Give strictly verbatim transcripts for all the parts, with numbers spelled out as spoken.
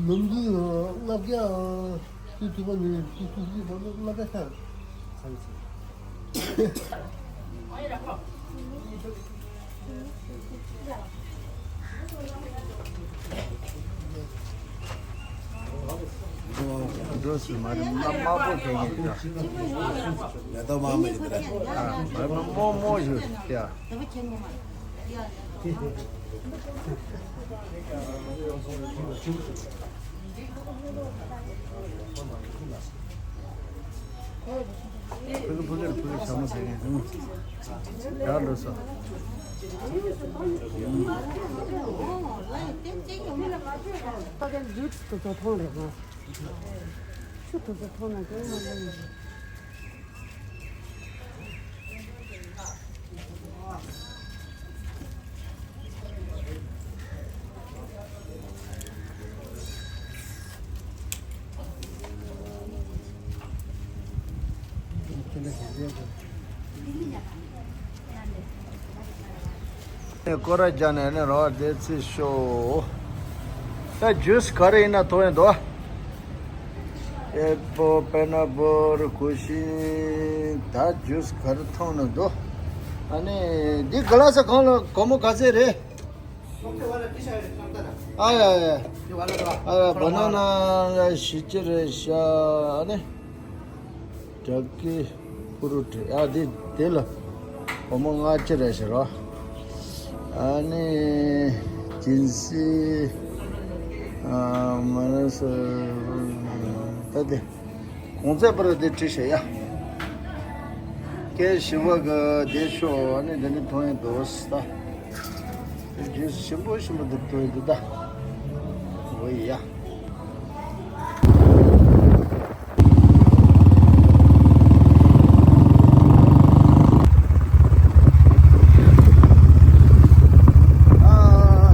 ལམ་འདི་ལ་བསླབ་རྒྱ་དུས་ཐུབ་པ་ནས་དུས་ཐུབ་ཀྱི་བར་དུ་བསླབ་རྒྱ་ཆགས། འགྲོ་སྲིད་མ་རེད། དམར་པོ་ཁྱེར་ཡིན་ད། ཡ་ད་མ་མ་ཡིན་ད། ཨ་མ་མ་མོ་མོ་ཡོད་ཡ། ཕུ་གུ་ཕུ་གུ་ཕུ་གུ་ཞྭ་མོ་ཟེར་མཁན་དེ་མོ། ཡར་ལོས་སོ། ད་ག་ལུས་དུ་ཚོ་མཐོང་རེད་མ། ཆུ་དུ་ཚོ་མཐོང་ན་གང་མ་ལ་ཡིན། སྐོར་ར་རྒྱག་ནས་ནི་རོགས་བསྡད་ཚེ་ཤོག་ད་ཇུས་ག་རེ་ཡིན་ན་ཐོག་ཡིན་འདུག་ཨེ་པོ་པེ་ན་པོར་ཀུ་ཤིང་ད་ཇུས་ག་རེ་འཐུང་ནི་འདུག་ཨ་ནི་འདི་ག་ལ་ས་གང་ལ་སྒོར་མོ་ག་ཚད་རེད། ཨ་ཡ་ཡ། ཨ་ཡ་བ་ན་ན་ལ་ཞི་ཅི་རེད་ཤ་ཨ་ནི། དྲག་གི་ཕུ་རུ་དྲི་ཨ་དེ་དེ་ལ་སྒོར་མོ་ལྔ་བཅུ་རེད་ཤག་རོ། ཨ་ནི་ཅིན་སི་ཨ་མ་ན་སི་ད་དེ་གོང་ཚད་པར་དེ་བྲིས་ཤག་ཡ། སྐད་ཞི་བ་གི་དེ་ཤོག་ཨ་ནི་དེ་ནི་མཐོང་ཡི་འདུག་ད། རྒྱུ་ཞིམ་པོ་ཞིམ་པོ་འདུག་ཏོ་འདུག་ད། འོ་ཡ། ཨ་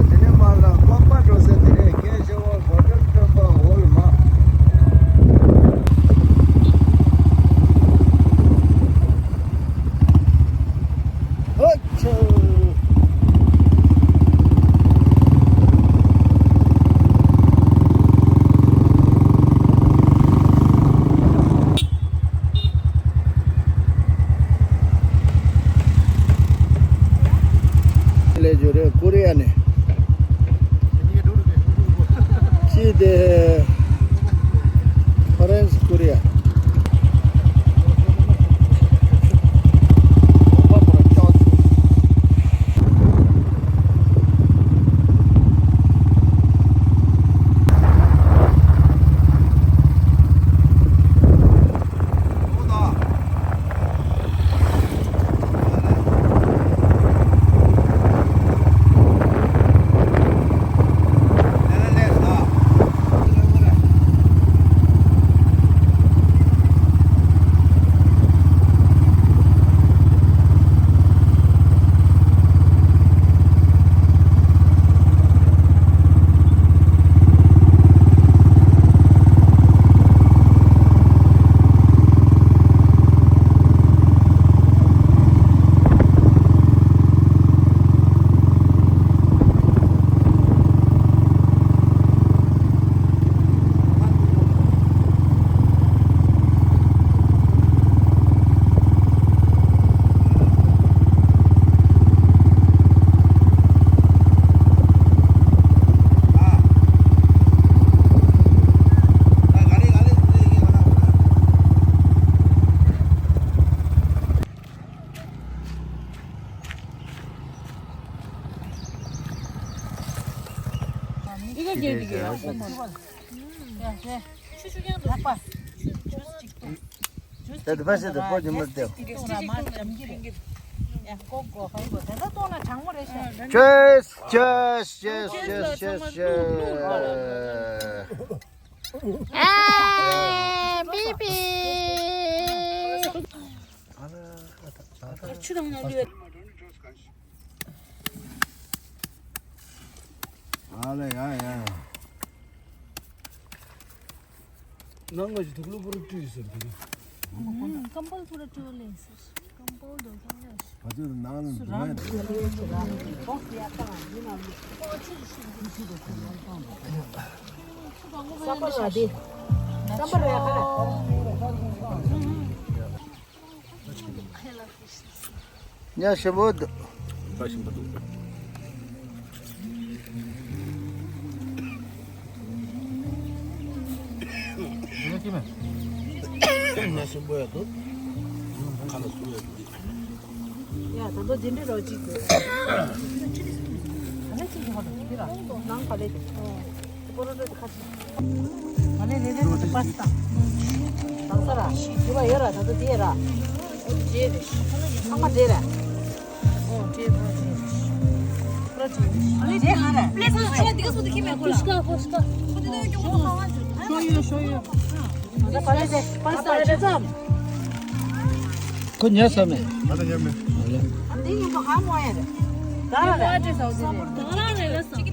དེ་ནས་མར་ལ་པགས་པ་འགྲོ་ས་དེ་རེད། སྐད་ཆེ་བ་གོ་ཁྲབ་སྟོན་པ་འོ་ལ་མ། ཨ་ཆོ། ཡ་ཡ། ད་དུ་ཕ་ཤེད་དུ་པོ་ཉི་མར་ལྟེ། Cheers, cheers, cheers, cheers, cheers. ཨ། པི་པི། ཆུ་དང་ནང་ལུས། ཨ་ལ་ཡ་ཡ། ནང་ང་ཞིག་དུག་ལོ་པོ་རུ་བཀྲུས་ཟེར་དུས། ཀམ་པོལ་པོ་རུ་བཀྲུས་ལེ་ཟེར། ཀམ་པོལ་དོ་ཀམ་ལེ། བ་ཅོ་ནང་ལ་འདུག་ན། ས་པ་ར་དེ། ས་པ་ར་ཁ་ར། ཉ་ཞིམ་པོ་འདུག་ད་ཞིམ་པོ་འདུག་ཉ་ཞིམ་པོ་ཡ་འདུག་ཁ་ལ་སུ་ཡ་འདུག་ཡ་ད་དོ་འདི་འདྲ་རོ་གཅིག་དགོས། ད་ལེ་གཅིག་གི་ཧོ་དོ་འདི་ར་ནང་ག་ལེ་དེ་པོ་རོ་རོ་དེ་ཁ་ཅིག་ཨ་ལེ་ལེ་ལེ་པ་སི་ཏ། དང་ས་ར་ཞི་བ་ཡོད་ར་ད་དོ་དེ་ར། ཨོ་རྗེས་རེད། ཚང་མ་རྗེས་རེད། ཨོ་རྗེས་རེད། ཨ་ལེ་རྗེས་གང་རེད། ལེ་ཚང་ཆོ་དེ་ག་སུ་དེ་ཁྱི་མེད་ཁོ་ལ། ཤོ་ཡོ་ཤོ་ཡོ། ཁོ་ཉལ་ས་མེད། ཨ་ད་ཉལ་མེད། འདི་ཡིན་པ་གང་མོ་ཡ་རེད། ད་ར་རེད། ད་ར་རེད་ལ་སོང་།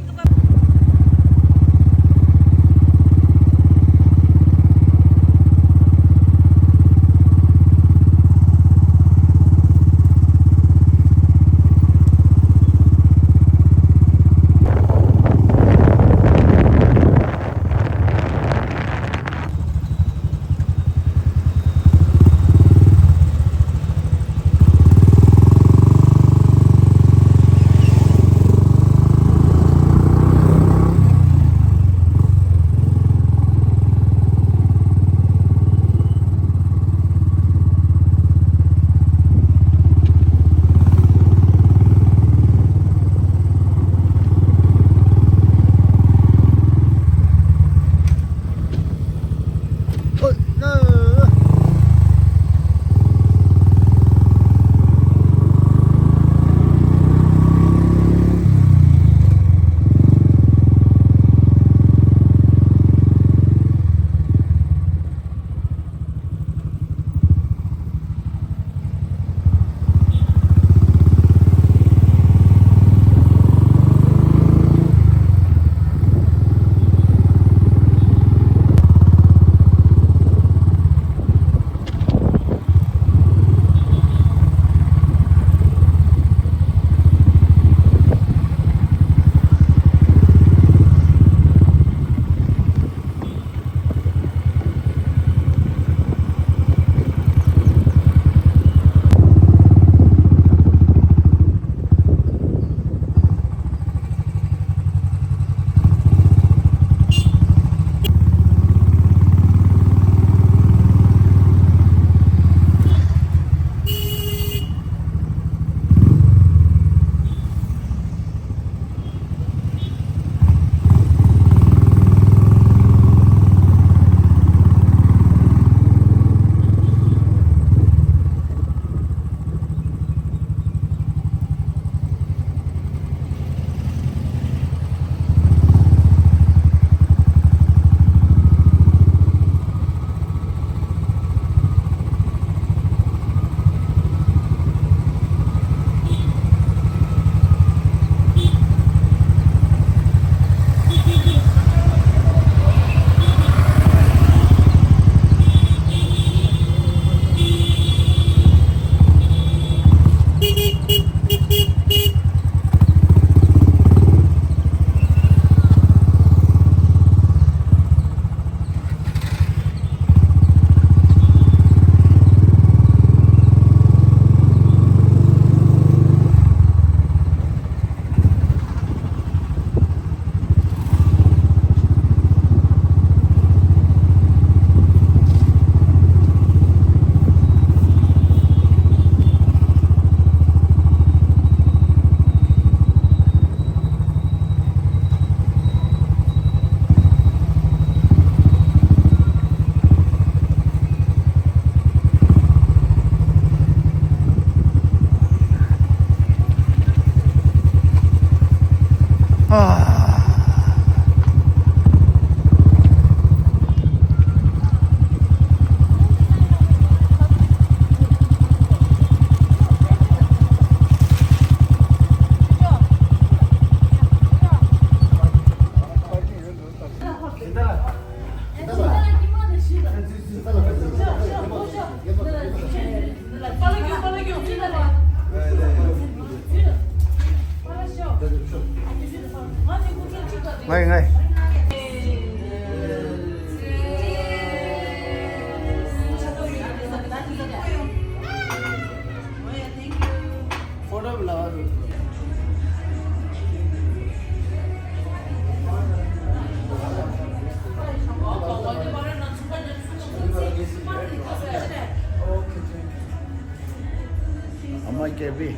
མ་སྐྱེས་པའི།